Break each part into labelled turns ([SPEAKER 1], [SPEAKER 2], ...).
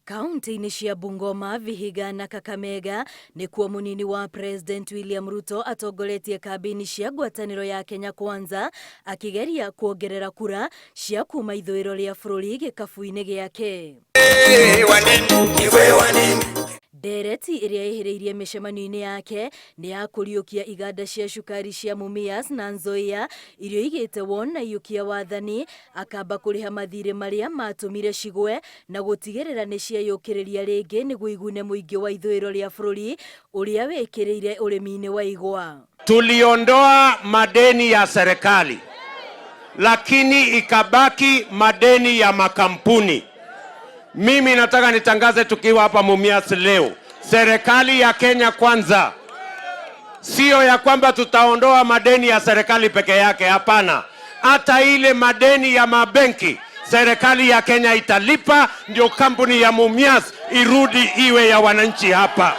[SPEAKER 1] Kaunti-inĩ cia Bungoma, Vihiga na Kakamega nĩkuo mũnini wa President William Ruto atongoretie kambĩini cia ngwatanĩro ya Kenya Kwanza akĩgeria kuongerera kura cia kuma ithũĩro rĩa bũrũri gĩkabu-inĩ gĩake. Ndereti ĩrĩa ĩhĩrĩirie mĩcemanio-inĩ yake nĩ ya kũriũkia iganda cia cukari cia Mumias na Nzoia iria oigĩte wona aiyũkia wathani akamba kũrĩha mathirĩ marĩa matũmire cigwe na gũtigĩrĩra nĩ cieyũkĩrĩria rĩngĩ nĩguo igune mũingĩ wa ithũĩro rĩa bũrũri ũrĩa wĩkĩrĩire ũrĩmi-inĩ wa igwa.
[SPEAKER 2] Tuliondoa madeni ya serikali, lakini ikabaki madeni ya makampuni. Mimi nataka nitangaze tukiwa hapa Mumias leo, serikali ya Kenya Kwanza sio ya kwamba tutaondoa madeni ya serikali peke yake. Hapana, hata ile madeni ya mabenki serikali ya Kenya italipa, ndio kampuni ya Mumias irudi iwe ya wananchi hapa.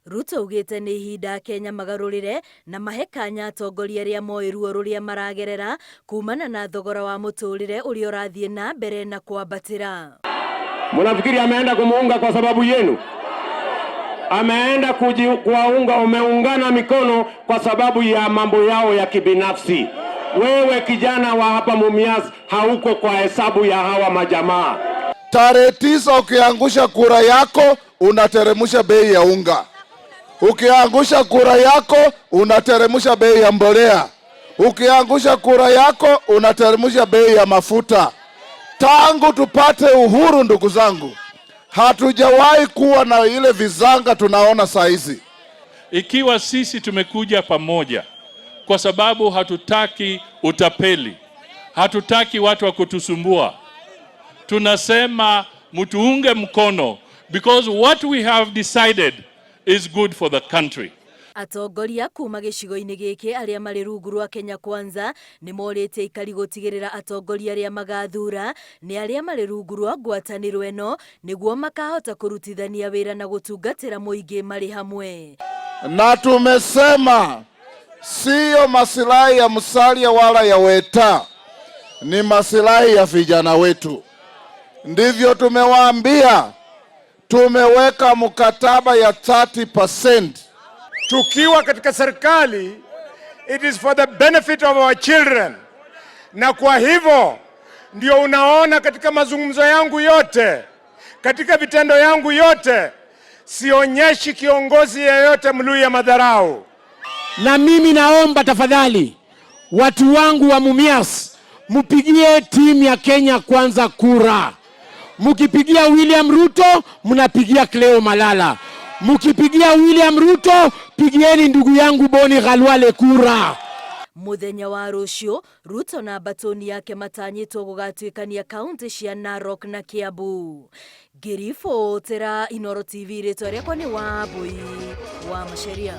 [SPEAKER 1] Ruto augĩte nĩ ihinda Kenya magarũrĩre na mahe kanya atongoria arĩa moĩ ruo rũrĩa maragerera kumana na thogora wa mũtũrĩre ũrĩa ũrathiĩ na mbere na kwambatĩra.
[SPEAKER 2] Mnafikiri ameenda kumuunga kwa sababu yenu? Ameenda kuwaunga, umeungana mikono kwa sababu ya mambo yao ya kibinafsi. Wewe kijana wa hapa Mumias hauko kwa hesabu ya hawa majamaa.
[SPEAKER 3] Tarehe 9 ukiangusha kura yako unateremsha bei ya unga. Ukiangusha kura yako unateremsha bei ya mbolea. Ukiangusha kura yako unateremsha bei ya mafuta. Tangu tupate uhuru, ndugu zangu, hatujawahi kuwa na ile vizanga tunaona saa hizi.
[SPEAKER 4] Ikiwa sisi tumekuja pamoja kwa sababu hatutaki utapeli, hatutaki watu wa kutusumbua, tunasema mtuunge mkono because what we have decided is good for the country.
[SPEAKER 1] Atongoria kuma gĩcigo-inĩ gĩkĩ arĩa marĩ rungu rwa Kenya Kwanza nĩ morĩtie aikari gũtigĩrĩra atongoria arĩa magathura nĩ arĩa marĩ rungu rwa ngwatanĩro ĩno nĩguo makahota kũrutithania wĩra na gũtungatĩra mũingĩ marĩ hamwe.
[SPEAKER 3] Na tumesema siyo masilahi ya Musalia wala ya Weta, ni masilahi ya vijana wetu. Ndivyo tumewaambia, tumeweka mkataba ya 30%.
[SPEAKER 5] Tukiwa katika serikali, it is for the benefit of our children, na kwa hivyo ndio unaona katika mazungumzo yangu yote, katika vitendo yangu yote, sionyeshi kiongozi yeyote Mluhya madharau.
[SPEAKER 6] Na mimi naomba tafadhali, watu wangu wa Mumias, mpigie timu ya Kenya Kwanza kura. Mkipigia William Ruto, mnapigia Cleo Malala. Mkipigia William Ruto, pigieni ndugu yangu Boni Khalwale kura.
[SPEAKER 1] Muthenya wa rũciũ Ruto na mbatũni yake matanyĩtwo gũgatuĩkania kaunti cia Narok na Kiambu. Ngĩribotera Inooro TV, rĩtwa rĩakwa nĩ Wambui wa Macharia.